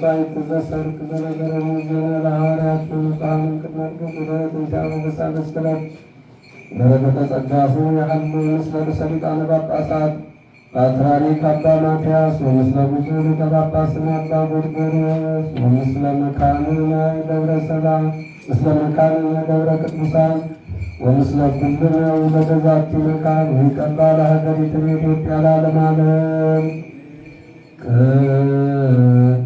መስዋዕት ዘሰርክ ዘነገረሙ ዜና ለሐዋርያት ንጹሐን ቅድመ ዕርገት ወደ ትንሣኤ አንበሳ መስቀላት በረከተ ጸጋሁ የሀሉ ምስለ ርእሰ ሊቃነ ጳጳሳት ፓትርያርክ አባ ማትያስ ወምስለ ብፁዕ ሊቀ ጳጳስን አባ ጎርጎርዮስ ወምስለ መካንነ ደብረ ሰላም ምስለ መካንነ ደብረ ቅዱሳን ወምስለ ኩልነ ውለደዛቲ መካን ወይቀባ ለሀገሪቱ ኢትዮጵያ ለዓለመ ዓለም። ቅዱስ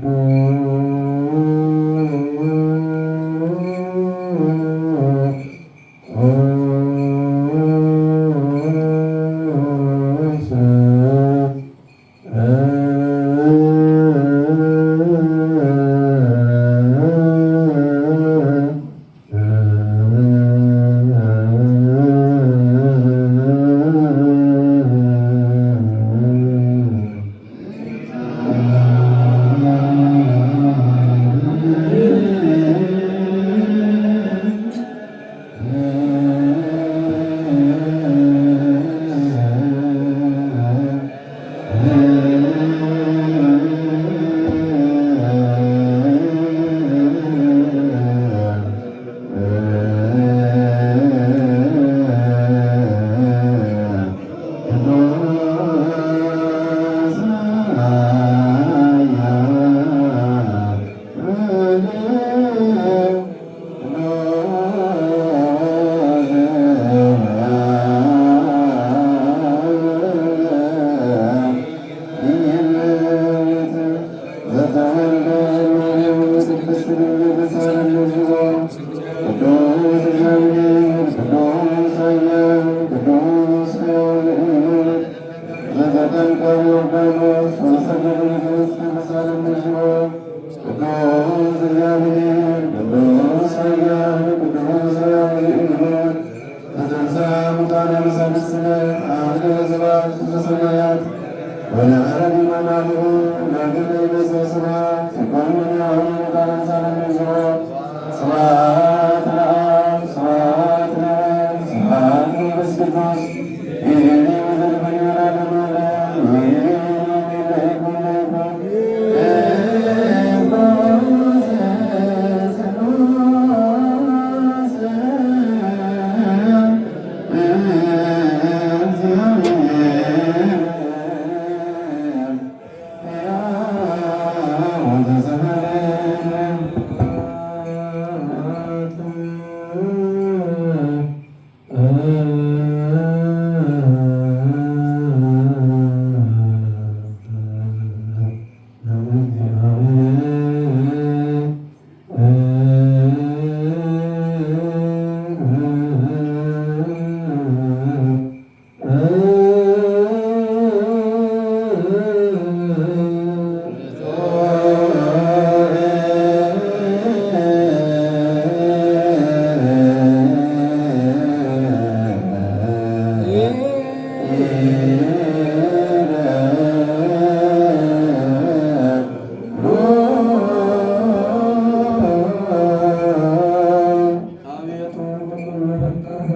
አቤቱ ሁሉን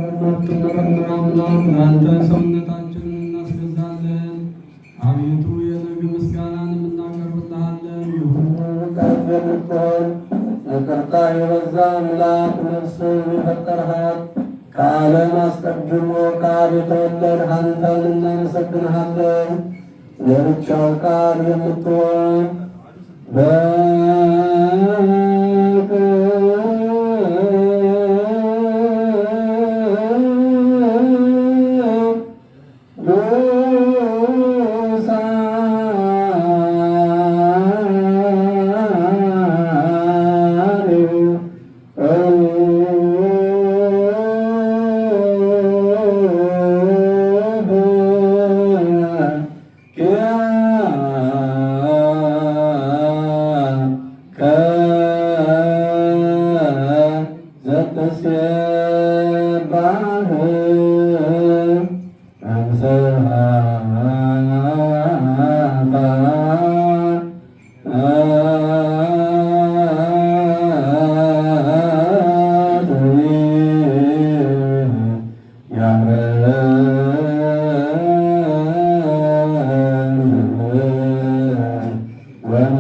የፈጠርህ ለአንተ ሰውነታችንን እናስገዛለን። አቤቱ የነግ ምስጋናንም እናቀርብልሃለን። የምትሆን ይቅርታ የበዛ አምላክ ነፍስን የፈጠርሃት ከዓለም አስቀድሞ ከአብ የተወለድህ አንተን እናመሰግንሃለን። የብቻው ቃል የምትሆን በቅዱሳን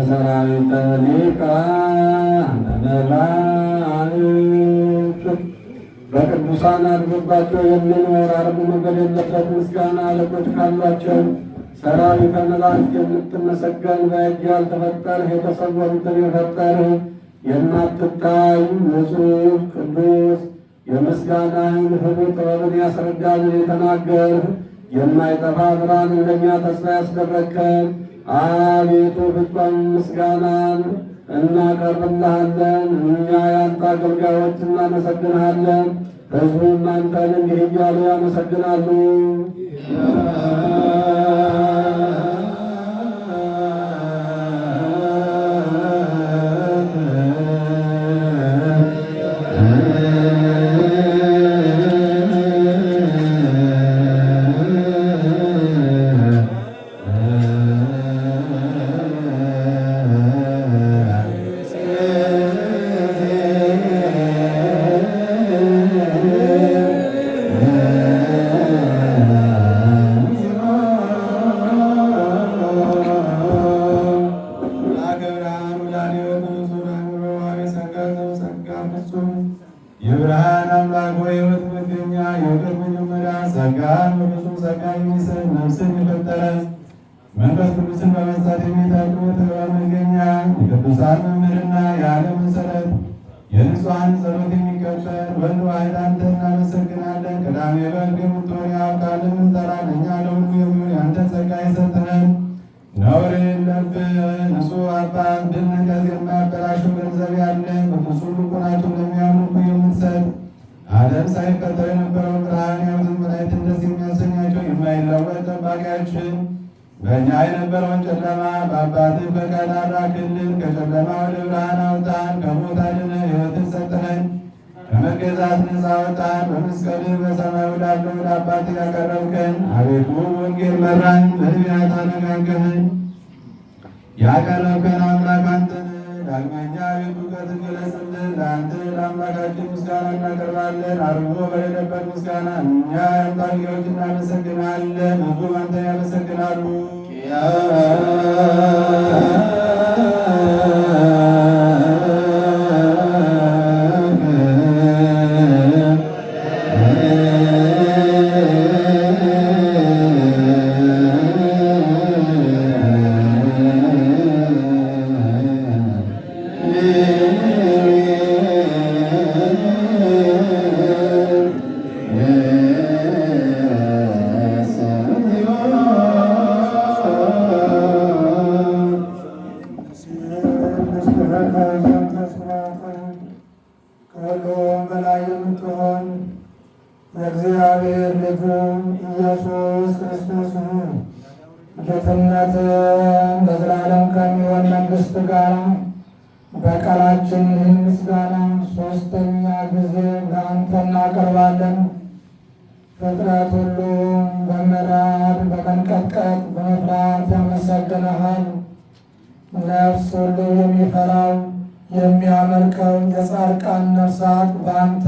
ሰራዊተ ሊቃነ መላእክት በቅዱሳን አድሮባቸው የሚኖር አርምሞ በሌለበት ምስጋና አለቆች ካሏቸው ሰራዊተ መላእክት የምትመሰገን፣ በእጅ ያልተፈጠርህ የተሰወሩትን የፈጠርህ፣ የማትታይ ንጹሕ ቅዱስ፣ የምስጋናህን ህቡ ጥበብን ያስረዳልን የተናገርህ፣ የማይጠፋ ብርሃንን ለእኛ ተስፋ ያስደረግከን አቤቱ ፍጹም ምስጋናን እናቀርብልሃለን። እኛ የአንተ አገልጋዮች እናመሰግንሃለን። ሕዝቡም አንተን እንዲህ እያሉ ያመሰግናሉ። የብርሃን አምላክ ሆይ፣ የሕይወት መገኛ፣ የእውቀት መጀመሪያ፣ ጸጋን በፍጹም ጸጋ የሚሰጥ፣ ነፍስን የፈጠረ፣ መንፈስ ቅዱስን በመስጠት የሚጠቅም፣ የጥበብ መገኛ፣ የቅዱሳን መምህርና የዓለም መሰረት፣ የንጹሐን ጸሎት የሚቀበል ወልድ ዋሕድ አንተ እናመሰግናለን። ቀዳሜ በግ የምትሆን የአብ ቃልን እንጠራለን። እኛ ለሁሉ የሚሆን የአንተን ጸጋ የሰጠኸን፣ ነውር የለብህ ንጹሕ አባት፣ ብንቀዝ የማያበላሸው ገንዘብ ያለ፣ በፍጹም ልቡናቸው ለሚያምኑህ የምትሰጥ፣ ዓለም ሳይፈጠር የነበረውን ብርሃን ያዩትን መላእክትን ደስ የሚያሰኛቸው የማይለወጥ ጠባቂያችን፣ በእኛ የነበረውን ጨለማ በአባትህ ፈቃድ አራክልን። ከጨለማ ወደ ብርሃን አውጣን፣ ከሞት አድነህ ሕይወትን ሰጠኸን፣ ከመገዛት ነፃ አወጣን። በመስቀልህ በሰማይ ወዳለው ወደ አባትህ ያቀረብከን፣ አቤቱ ወንጌል መራን፣ በነቢያት አነጋገርህን፣ ያቀረብከን አምላክ አንተ ነህ። ዳግመኛ አቤቱ እውቀትን ግለጽልን። ለአንተ ለአምላካችን ምስጋና እናቀርባለን። አርምሞ በሌለበት ምስጋና እኛ የአንተ አገልጋዮች እናመሰግናለን። ሕዝቡም አንተን ያመሰግናሉ። ከሁሉም በላይ የምትሆን የእግዚአብሔር ልጅ ኢየሱስ ክርስቶስ ጌትነትን በዘላለም ከሚሆን መንግሥት ጋር በቃላችን ይህን ምስጋና ሦስተኛ ጊዜ ለአንተ እናቀርባለን። ፍጥረት ሁሉ በመራድ በመንቀጥቀጥ በመፍራት ያመሰግንሃል። ነፍስ ሁሉ የሚፈራው የሚያመልከው የጻድቃን ነፍሳት በአንተ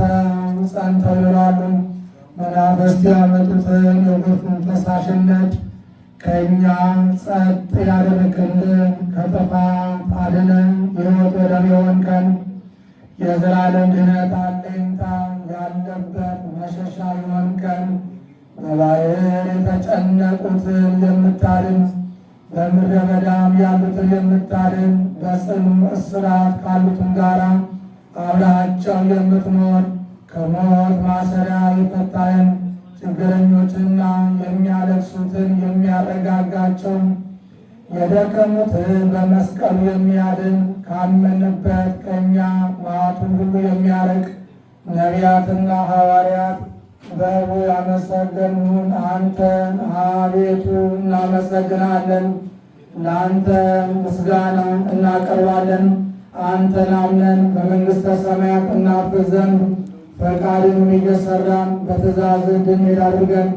ጸንተው ይኖራሉ። መናፍስት ያመጡትን የጎርፉን ፈሳሽነት ከእኛ ጸጥ ያደረግልን፣ ከጥፋት አድነን የሕይወት ወደብ የሆንከን፣ የዘላለም ድኅነት አለኝታ ያለበት መሸሻ የሆንከን፣ በባሕር የተጨነቁትን የምታድን፣ በምድረ በዳም ያሉትን የምታድን፣ በጽኑ እስራት ካሉትም ጋራ አብረሃቸው የምትኖር፣ ከሞት ማሰሪያ የፈታህን፣ ችግረኞችና የሚያለቅሱትን የሚያረጋጋቸው፣ የደከሙትን በመስቀሉ የሚያድን፣ ካመንበት ከእኛ መዓቱን ሁሉ የሚያርቅ፣ ነቢያትና ሐዋርያት በሕቡ ያመሰገኑን አንተን አቤቱ እናመሰግናለን። ለአንተ ምስጋና እናቀርባለን። አንተን አምነን በመንግሥተ ሰማያት እናርፍ ዘንድ ፈቃድንም እየሰራን በትእዛዝህ እንድንሄድ አድርገን።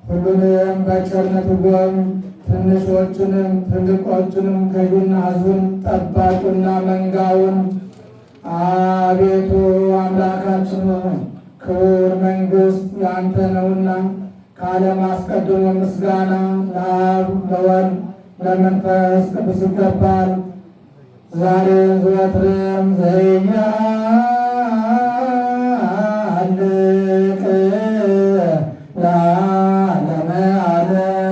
ሁሉንም በቸርነት ጎብኝ። ትንሾቹንም ትልቆቹንም፣ ገዡና ሕዝቡን፣ ጠባቂውና መንጋውን። አቤቱ አምላካችን ሆይ፣ ክቡር መንግሥት ያንተ ነውና ከዓለም አስቀድሞ ምስጋና ለአብ፣ ለወልድ፣ ለመንፈስ ቅዱስ ይገባል። ዛሬም ዘወትርም ዘኢያልቅ ለዓለመ ዓለም።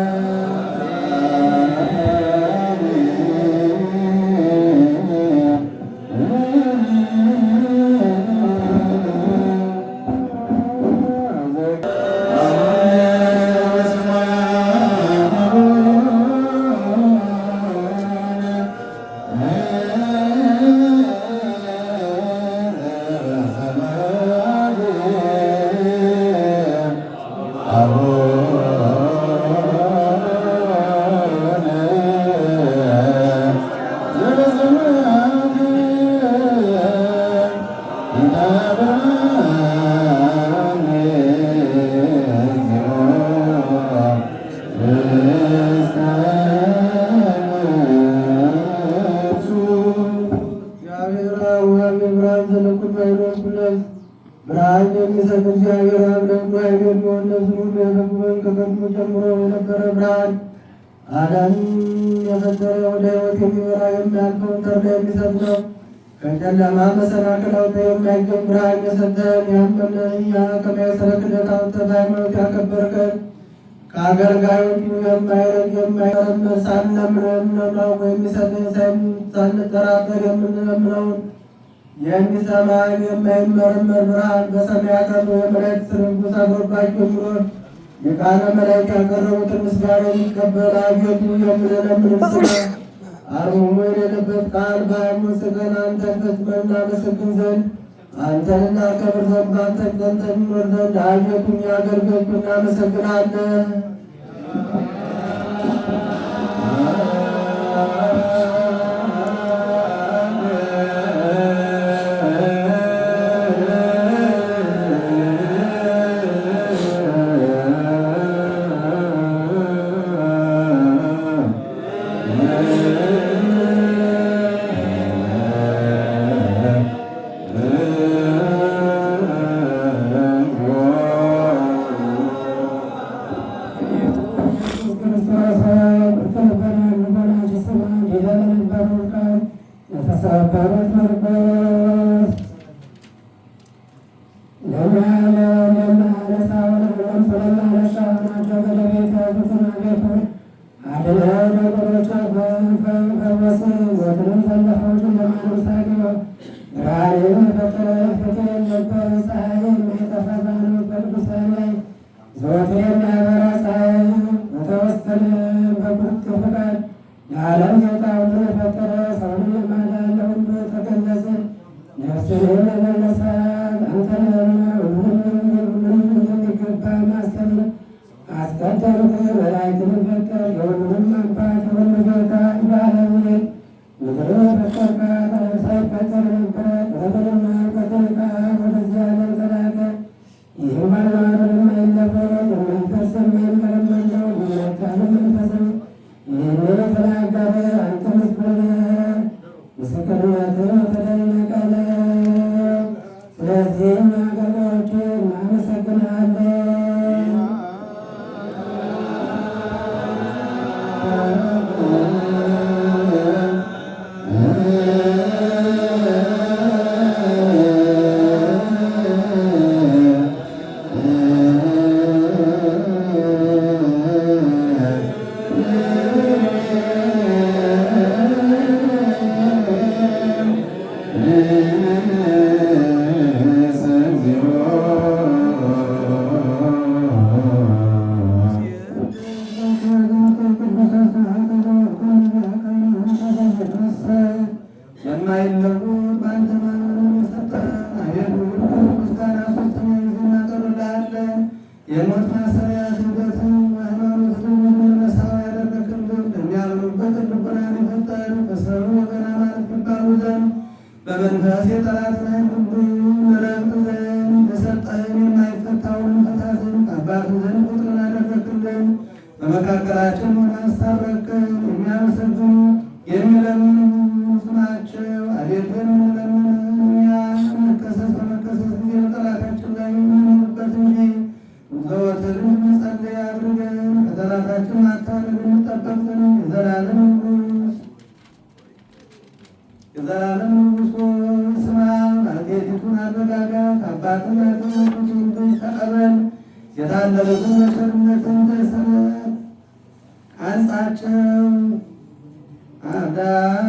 እግዚአብሔር አብ ወወልድ ብርሃን ዘለኩሉ ኃይል ወኩነት ብርሃን የሚሰጥ እግዚአብሔር አብ ለሁሉ ኃይል የሚሆን ነፍስን ሁሉ የፈጸመን ከቀድሞ ጀምሮ የነበረ ብርሃን ዓለም የፈጠረ ወደ ሕይወት የሚመራ የሚያልፈውን ተድላ የሚሰጥ ነው። ከጨለማ መሰናክል አውጥተህ የማይገኝ ብርሃን የሰጠን ያመንን እኛ ከማይሰረ ክደት አውጥተህ በሃይማኖት ያከበርከን ከአገልጋዮቹ የማይረግ የማይመረመር ሳንለምነው የምናውቀው የሚሰጠን ሳንጠራጠር የምንለምነውን የሚሰማን የማይመረመር ብርሃን በሰማያት አድሮ የመላእክት ንጉሥ አድሮባቸው የሚኖር ሊቃነ መላእክት ያቀረቡትን ምስጋና የሚቀበል አቤቱ የምንለምን ስማ። አርምሞ የሌለበት ቃል በሐሞት ስገን አንተን ፈጽመን እናመሰግን ዘንድ አንተን እናከብር ዘንድ በአንተ ጸንተን እንኖር ዘንድ አቤቱ እኛ አገልጋዮች እናመሰግናለን። ዘወትር የሚያበራ ፀሐይ በተወሰነ በቁርጥ ፈቃድ ለዓለም ጌታ ሁሉን የፈጠረ ሰውንም የማዳን ለሁሉ ተገለጸ። ነፍስንም የመለሳት አንተ ነህና ሁሉንም እንደሚገባ ማሰብን አስቀደምክ። መላእክትንም ፈጠር የሁሉንም አባት የሁሉ ጌታ በዓለም ምድርን የፈጠርካት ዓለም ሳይፈጠር ነበረ። ጥበብንና እውቀትን ከአብ ወደዚህ ዓለም ተላከ። ይህም ባሏን የማይለወጥ የማይፈርስ የማይመረመር ነው፣ የማይካድም መንፈስ ነው። ይህንን የተናገረ አንተ ምስጉን ነህ፣ ምስክርነትህም የተደነቀ ነው። ስለዚህም አገልጋዮችህ እናመሰግንሃለን። የማይለወጥ በአንተ ማመንን የሰጠን አቤቱ ምስጋና ሦስተኛ ጊዜ እናቀርብልሃለን። የሞት ማሰሪያ ስደትን ሃይማኖትን እንድንረሳው ያደረግህልን ለሚያምኑበት ልቡናን የፈጠርን በሰው ወገን አማልክት ይባሉ ዘንድ በመንፈስ የጠላትን ኃይል ሁሉ እንረግጥ ዘንድ የሰጠህን የማይፈታውን እንፈታ ዘንድ ከአባትህ ዘንድ ፍቅርን አደረግህልን። በመካከላችን ሆነህ አስታረቅከን። የሚያመሰግኑ የሚለምኑ ስማቸው አቤቱ የምንለምንህ እኛ እንከሰስ በመከሰስ ጊዜ በጠላታችን ላይ የምንሆንበት እንጂ ዘወትር እንድንጸልይ አድርገን ከጠላታችን ማታለል እንጠበቅ ዘንድ የዘላለም ንጉሥ የዘላለም ንጉሥ ሆይ ስማ። ባልቴቲቱን አረጋጋት፣ አባትን ያልተመቱትን ልጅ ተቀበል፣ የታለሉትን በቸርነትህ ተሰረት አንጻቸው። አዳር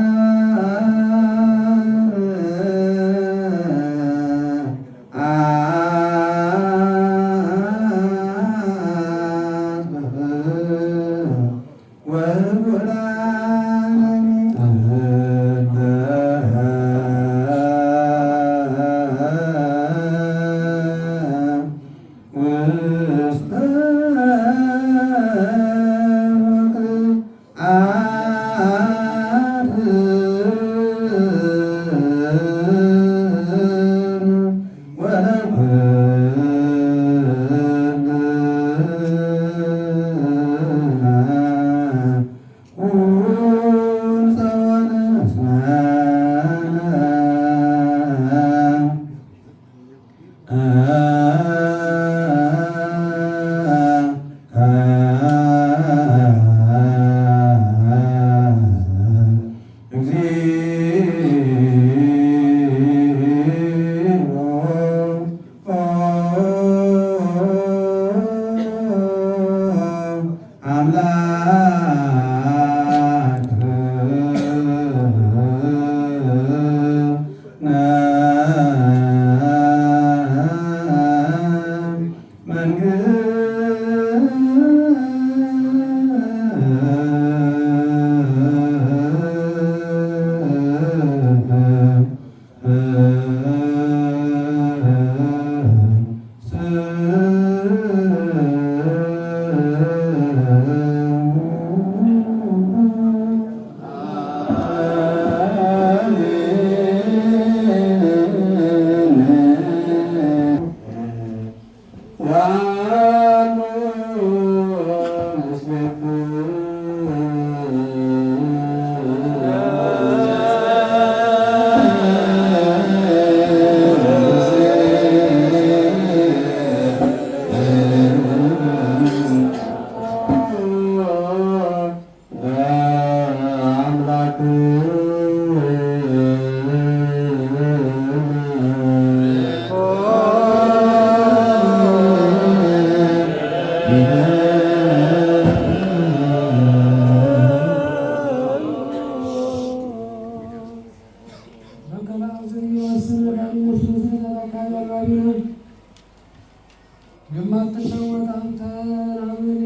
የማትለወጥ አንተን አምን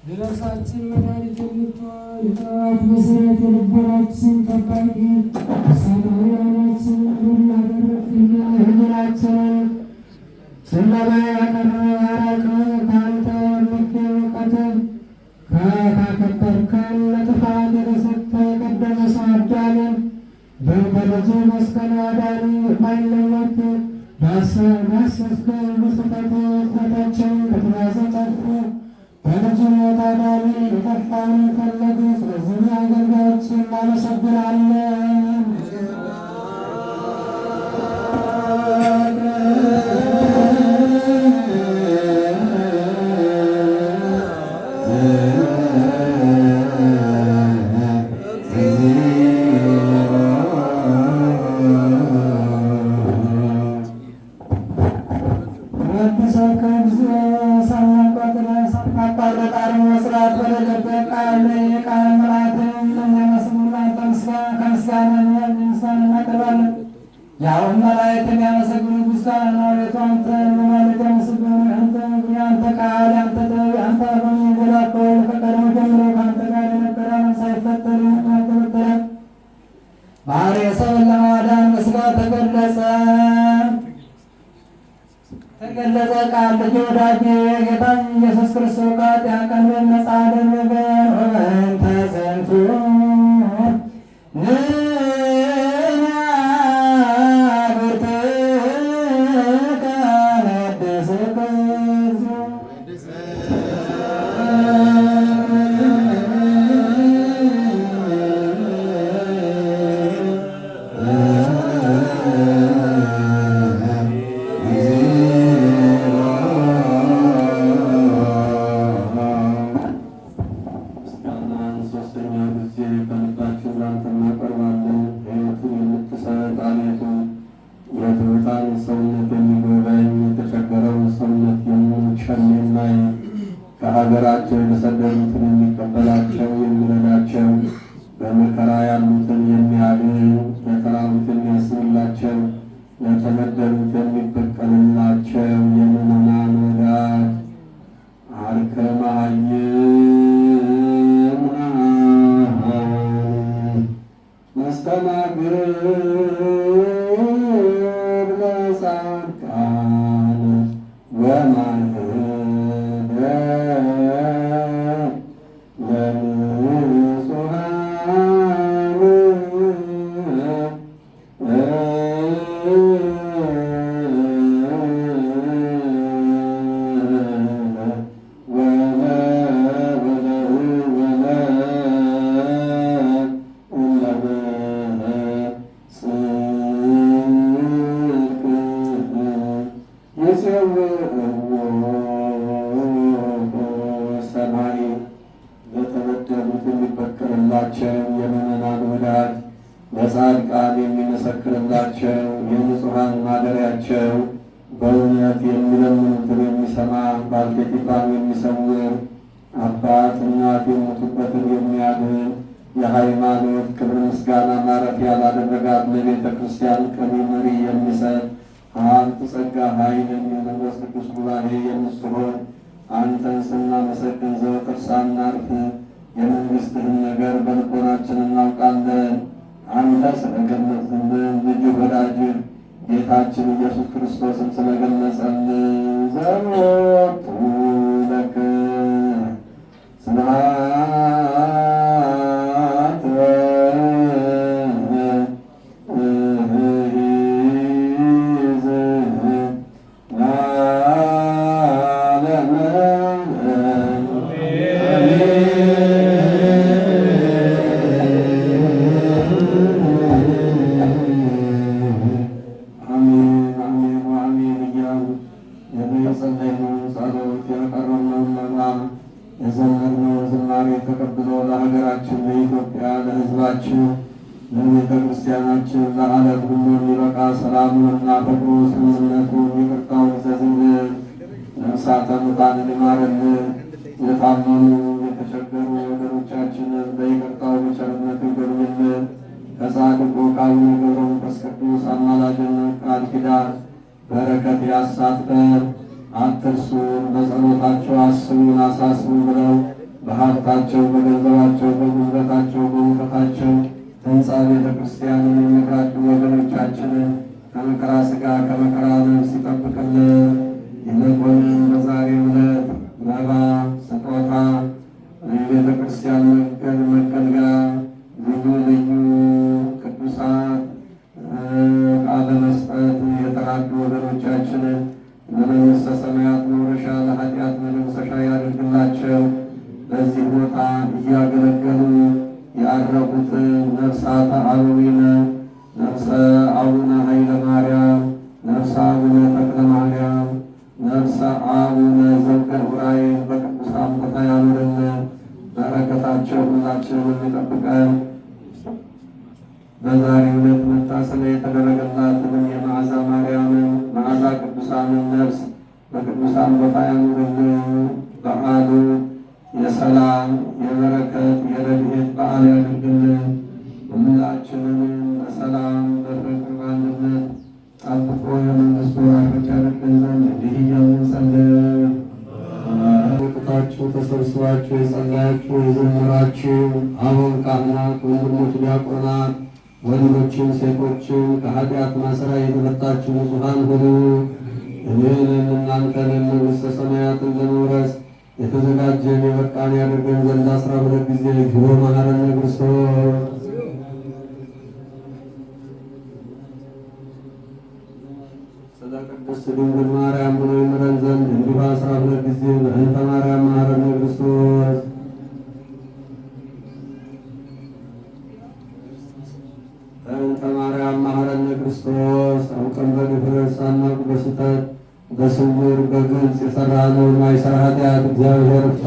የነፍሳችን መድኃኒት የምትሆን የጥበባት መሠረት የልቦናችን ጠባቂ ሰማያዊያችንን ያደረግህልን ሕሊናችንን ጨለማ ያራቀ ከአንተ የሚገኝ እውቀትን ካከበርከን ለጥፋት የተሰጠ የቀደመ ሰው አዳምን በልጅህ መስቀል አዳን የማይለወጥ ባሰስከን በስህተት እፍረታችን ከተያዘ ጠፉ። በልጅህ ሞት አዳን የጠፋውን ፈለገ። ስለዚህ አገልጋዮች እናመሰግናለን። ያውም መላእክት የሚያመሰግኑት ምስጋና ነው። አቤቱ አንተን በማለት ያመሰግኑ አንተ አንተ ቃል አንተ ጥበብ አንተ አሁን የጎላከው ከቀድሞ ጀምሮ ከአንተ ጋር የነበረ ዓለም ሳይፈጠር ያልተፈጠረ ባሕርየ ሰብን ለማዳን በሥጋ ተገለጸ ተገለጸ። ቃል ልጅ ወዳጄ ጌታችን ኢየሱስ ክርስቶስ ከኃጢአት ቀንበር ነፃ አደረገን። ወበእንተ ዝንቱ ንናብርትከ ነድስከ እግዚኦ። ሶስተኛ ጊዜ ከልባችን ላንተ እናቀርባለን። ሕይወትን የምትሰጥ አቤቱ የትሑታን ሰውነት የሚጎበኝ የተቸገረውን ሰውነት የሚቸል የማይ ከሀገራቸው የተሰደዱትን የሚቀበላቸው የሚረዳቸው በመከራ ያሉትን የሚያድን ለተራቡት የሚያስብላቸው ለተበደሉት የሚበቀልላቸው የምዕመናን ወዳጅ አርከ መሃይምናን መስተናግድ ለጻድቃን ወማንህደ ለንጹሐን ሰማይ ለተበደሉት የሚበቀልላቸው የምዕመናን ወዳጅ ለጻድቃን የሚመሰክርላቸው የንጹሐን ማደሪያቸው በእውነት የሚለምኑትን የሚሰማ ባልቴቲቷን የሚሰውር አባት እናት የሞቱበትን የሚያድን የሃይማኖት ክብር ምስጋና ማረፊያ ላደረጋት ለቤተ ክርስቲያን ቅን መሪ የሚሰጥ ሀብት ጸጋ ኃይል የመንፈስ ቅዱስ ጉባኤ የምትሆን አንተን ስናመሰግን ዘወትር ሳናርፍ የመንግሥትህን ነገር በልቦናችን እናውቃለን። አንተ ስለገለጽልን ልጅ ወዳጅ ጌታችን ኢየሱስ ክርስቶስን ስለገለጸልን ዘወቱ ለከ ስብሐት ወእሂዝ ለዓለመ አሜን አሜን ወአሜን እያሉ የጸለይነውን ጸሎት ያቀረብነውን መባ የዘመርነውን ዝማሬ ተቀብሎ ለሀገራችን ለኢትዮጵያ ለሕዝባችን ለቤተ ክርስቲያናችን ለዓለም ሁሉ የሚበቃ ሰላሙንና ፍቅሩ ስምምነቱን ይቅርታውን ይዘዝልን። ነፍሳተ ሙታንን ይማርልን። የታመሙ የተቸገሩ ወገኖቻችንን በይቅርታው በቸርነቱ ይጎብኝልን። ከጻድቁ ከአቡነ ገብረ መንፈስ ቅዱስ አማላጅነት ቃል ኪዳን በረከት ያሳትፈን። አትርሱን፣ በጸሎታቸው አስቡን፣ አሳስቡን ብለው በሀብታቸው፣ በገንዘባቸው፣ በጉልበታቸው፣ በእውቀታቸው ሕንፃ ቤተ ክርስቲያንን የሚረዱ ወገኖቻችንን ከመከራ ሥጋ ከመከራ ነፍስ ይጠብቅልን። ይልቁንም በዛሬው ዕለት መባ፣ ስጦታ፣ የቤተ ክርስቲያን መገልገያ ልዩ ልዩ ቅዱሳት ዕቃ በመስጠት የተራዱ ወገኖቻችንን ለመንግሥተ ሰማያት መውረሻ ለኃጢአት መደምሰሻ ያድርግላቸው። በዚህ ቦታ እያገለገሉ ያረፉትን ነፍሳተ አበዊነ ነፍሰ አቡነ ኃይለ ማርያም፣ ነፍሰ አቡነ ተክለ ማርያም፣ ነፍሰ አቡነ ዘውገ ዑራኤል በቅዱሳን ቦታ ያኑርልን። በረከታቸው ሁላችንን ይጠብቀን። በዛሬው ዕለት መታሰቢያ የተደረገላትንም የመዓዛ ማርያምን መዓዛ ቅዱሳንን ነፍስ በቅዱሳን ቦታ ያኑርልን። በዓሉ የሰላም የበረከት የረድኤት በዓል ያድርግልን። ሁላችንንም በሰላም በፍቅር በአንድነት ጠብቆ የመንግስቱ ወራሾች ያደርገን ዘንድ እንዲህ እያልን እንጸልይ። ወጥታችሁ ተሰብስባችሁ የጸለያችሁ የዘመራችሁ አበው ካህናት፣ ወንድሞች ዲያቆናት፣ ወንዶችም ሴቶችም ከኃጢአት ማሰሪያ የተፈታችሁ ንጹሐን ሁኑ። እኔንም እናንተንም መንግሥተ ሰማያትን ለመውረስ የተዘጋጀን የበቃን ያደርገን ዘንድ 12 ጊዜ እግዚኦ መሐረነ ክርስቶስ። ስለ ቅድስት ድንግል ማርያም ብሎ ይምረን ዘንድ እንዲሁ 12 ጊዜ በእንተ ማርያም መሐረነ ክርስቶስ። በእንተ ማርያም መሐረነ ክርስቶስ። አውቀን በድፍረት ሳናውቅ በስህተት በስውር በግልጽ የሠራነውን ማይሰራ ኃጢአት እግዚአብሔር ይፍታ።